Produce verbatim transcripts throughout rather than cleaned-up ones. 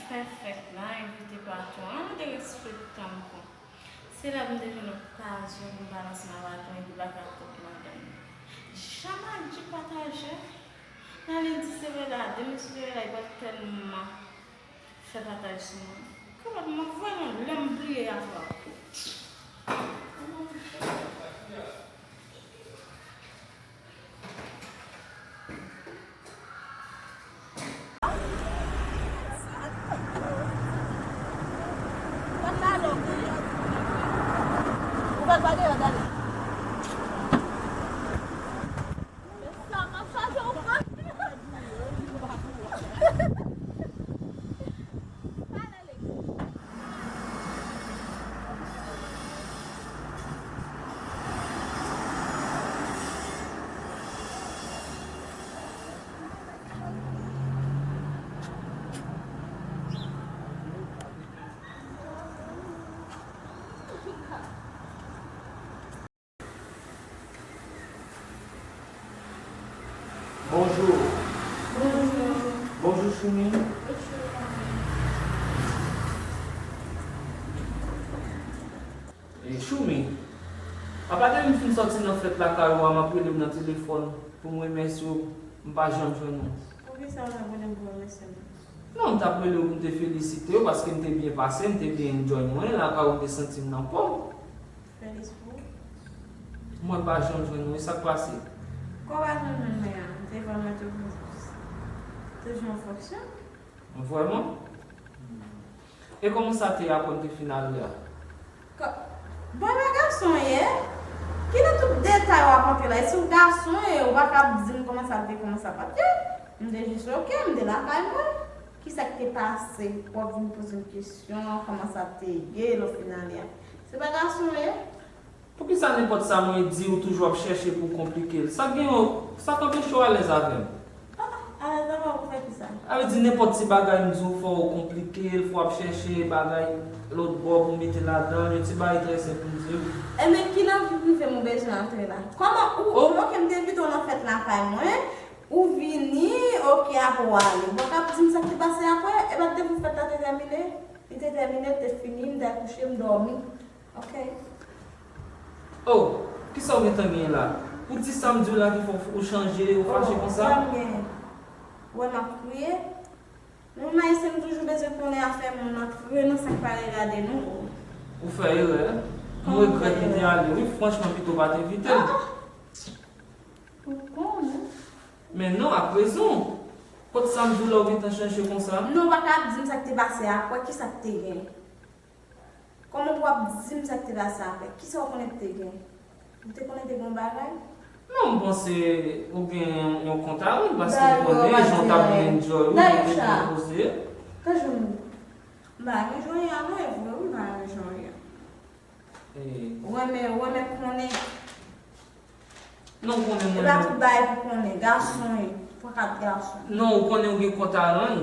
Fè fèt la, envite patwon an, derespektan m kon. Se la pou m te jwenn okazyon pou m balanse nan patwon epi baka kòk ladan l. Jan Madji pataje, nan li di se vre la, demen sou teren la, li pa t tèlman fè pataj sou mwen. Kapab mwen vrèman lè m bliye afè w. Bonjou. Bonjou. Bonjou, Choumi. E, Choumi, apa depi m fin sòti nan fèt lakay ou a, m ap rele w nan telefòn pou m remèsye w, m pa janm jwenn ou. Poukisa w t ap rele m pou remèsye m? Non, m t ap rele w pou m te felisite w paske m te byen pase, m te byen enjoy mwen, lakay ou m te santi m nan pòm. Fè diskou. Mwen pa janm jwenn ou, e sa k pase? Kò w pa janm jwenn mwen an, m te vrèman toujou, toujou an fonksyon. Vrèman? E kòman sa te ye apre m te fin ale a? Kò-, bon, men gason ye, ki nan tout detay w ap antre la? E si w gason ye, ou pa kab di m kòman sa te, kòman sa pa t ye? M te jis oke, m te lakay mwen. Kisa k te pase? W ap vin poze m kesyon, kòman sa te ye lè w fin ale a? Se pa gason w ye? Poukisa nenpòt sa mwen di ou toujou ap chèche pou w konplike l? Sa k gen yo, sa k anpeche w alèz avè m? Ah, alèz avè w pou fè kisa? Sa vle di nenpòt ti bagay m di w fò w konplike l, fò w ap chèche bagay lòt bò pou w mete ladan l, yon ti bagay trè senp m di w. Enben, ki nan vi prive m ou bezwen antre la? Kòman ou, oh, oke, m te envite w nan fèt lakay mwen, ou vini, oke, apre w ale. Bon, w ap di m sa k te pase apre, e pa t depi fèt la te tèmine? Li te tèmine, li te fini, m t al kouche, m dòmi. Ok. Oh, kisa w gentan genyen la? Pou di sa m di w la ki fè w chanje, ou fache konsa? Sa m genyen? Ou wè m ap kriye? Nou menm Ayisyen, nou toujou bezwen konnen afè moun nan, antre nan sa k pa regade nou. Ou fè erè. M regrèt li te ale, wi, franchman, pito w pa t envite l. Ah! Ou konnen. Men non, ak rezon. Kot sa m di w la ou gentan chanje konsa? Non, ou pa ka ap di m sa k te pase apre, kisa k te gen? Kòman pou w ap di m sa k te pase apre? Kisa w konnen k te gen? Ou te konnen te gen yon bagay? Non, m panse ou gen yon kont a rann, paske m konnen jan w t ap byen enjoy, wi, ou te byen poze. Dayou, Cha, tanjou m pa renmen jwenn anyen avè w, e vre, wi, m pa renmen jwenn anyen. Ou renmen, ou renmen konnen. Non, ou konnen mwen. E pa tout bagay pou konnen. Gason ye. Twa kat gason. Non, ou konnen ou gen kont a rann.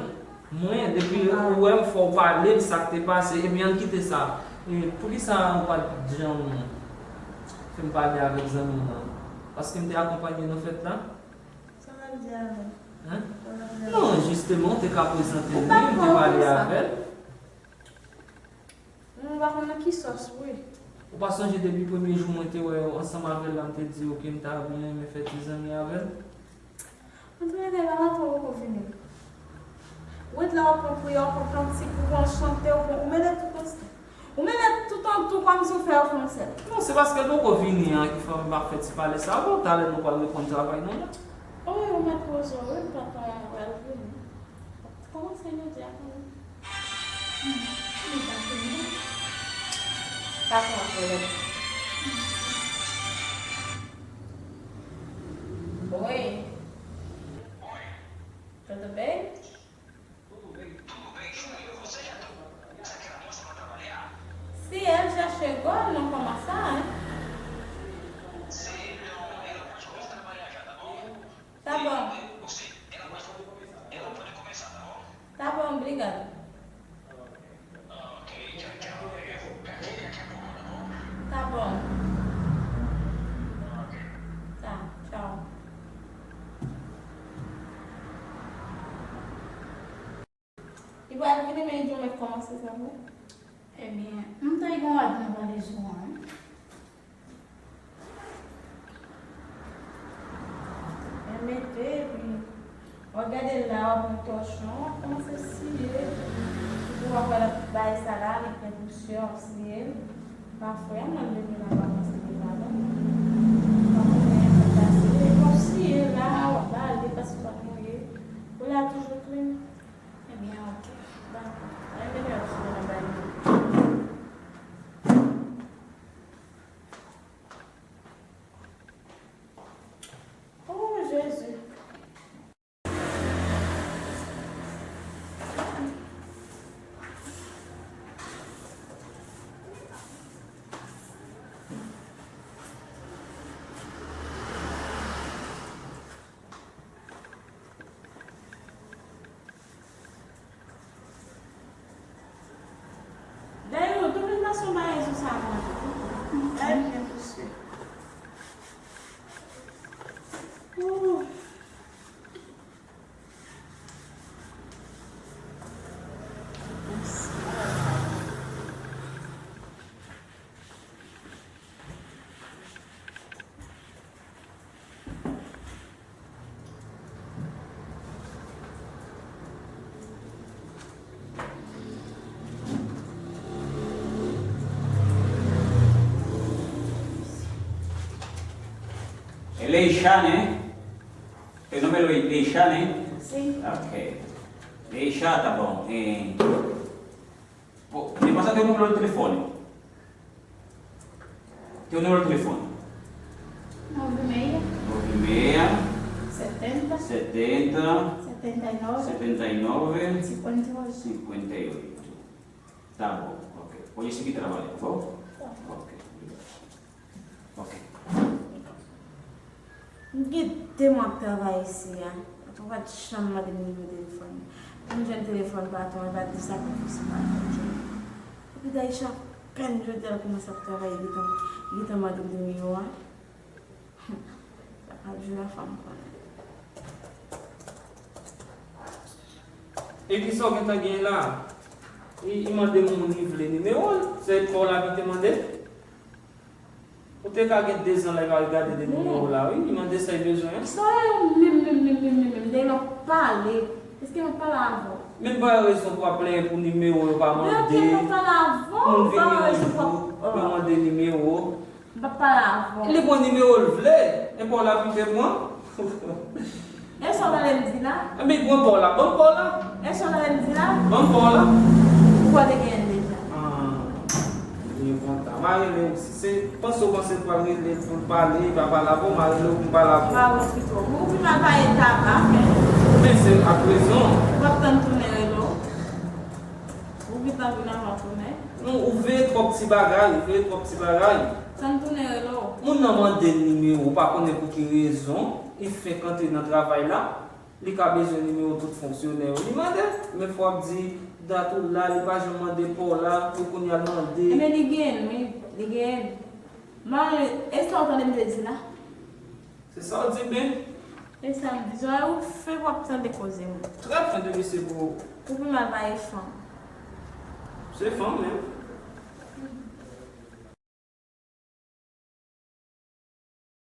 Mwen, depi ou wè m, fò w pale m sa k te pase. Ebyen, ann kite sa. E, poukisa ou pa t janm fè m pale avèk zanmi w lan? Paske m te akonpanye w nan fèt la? Sa w ap di avè l? Hein? Sa w ap di avè l? Non, jisteman, ou te ka prezante l, wi, m te pale avè l. Nou pa konn nan ki sòs, wi. Ou pa sonje depi premye jou mwen te wè w ansanm avè l la, m te di w ke m ta byen renmen fè ti zanmi avè l? Antoinette, e pa maten w poko vini. Ou ret la, w ap pran priyè, w ap pran kantik, ou pran chante, ou pran, ou mele tout ansanm. Ou mele tout an tou kòmsi w fè yo fè yon sèl. Non, se paske l poko vini an ki fè m pa fè ti pale sa avè w. Talè nou pral reprann travay nou la. O wi, ou mèt poze w, wi, m pa t konnen w pral vini. Kòmanse jodi a kanmenm. Hmm, li pa fini non. Patwon ap rele m. Wi. Tudo bem? Si, ele já chegou, ele não começar, hein? Tá bom. Tá bom, obrigada. Tá bom. Tá, tchau. Li pral vini, men li di w mèt kòmanse, sa vre? Ebyen, m ta gen yon rad nan valiz ou an, wi. Mwen mete, epi w ap gade l la, w ap pran tòchon, w ap kòmanse siye. Epi w ap wè l ap bay sa la, li pran pousyè, w ap siye l. Pa fè, mwen menm, m pa panse deja non. Pa fè, mwen pa siye. Epi w ap siye l la, w ap bale, paske w pa mouye. Pou l la toujou clean. Ebyen, ok. Dakò. Mwen mete w ap siye l la, bay li. Oh, Jezi. Dayou, tou vin pase yon bagay sou savon an tou. Ay, byen pouse. Ooh. E Leisha, né? E nome lo Leisha, né? Sim. Ok. Leisha, tá bom. E, pô, me pasa teu número de telefone. Teu número de telefone. Nove meia. Nove meia. Setenta. Setenta. Setenta e nove. Setenta e nove. Cinquenta e oito. Cinquenta e oito. Tá bom, ok. Pode seguir trabalhando, tá bom? Tá. Ok, obrigado. Ok. M gen de mwa ap travay isi a. Patwon pa t janm mande m nimewo telefòn. Mwen jwenn telefòn patwon an, li pa t di sa pou fis patwon an. Epi Daisha, apèn jodi a l kòmanse ap travay, li gentan, li gentan mande m nimewo a. Sa pa djou la fanm konnen. E kisa w gentan gen la? Li, li mande moun li vle nimewo l. Se pa w la ki te mande? Ou te ka gen dezan la, li pa regade de nimewo la, wi. Li mande sa li bezwen an. Sa yo menm, menm, menm, menm, menm, menm. Dayè m ap pale. Èske m ap pale avè w? Men m pa wè rezon pou w ap plenyen pou nimewo yo pa mande. Men ok, m ap pale avè w, m pa wè rezon pou w ap, yo mande nimewo. M p ap pale avè w. Li pran nimewo l vle, e pa w la pou l te pran. E sa w t ale m di la? Ebyen, pran pa w la, ban m pa w la. E sa w t ale m di la? Ban m pa w la. Ou pa te genyen l deja. Ah, byen kontan. M a rele w, si se panse w panse l pral rele l pou l pale, li pa pale avè w, m a rele w pou m pale avè w. M a wè pito. Ou vin al pale taba, men. Men se ak rezon. Ou p ap tann tounen rele w. Ou gentan vin avan tounen. Non, ou veye twòp ti bagay, ou veye twòp ti bagay. Tann tounen rele w. Moun nan mande l nimewo, ou pa konnen pou ki rezon, li fenk antre nan travay la, li ka bezwen nimewo tout fonksyonè yo. Li mande, men fò w ap di, dat ou la, li pa janm mande pa w la, pou kounye a l mande. Ebyen, li genyen l, wi, li genyen l. Mari, e sa w tande m te di la? Se sa w di, men. E sa m di, zòrèy ou fenk w ap tande koze m. Trè fen de misye pou ou. Ou pi mal pale fanm. Se fanm menm.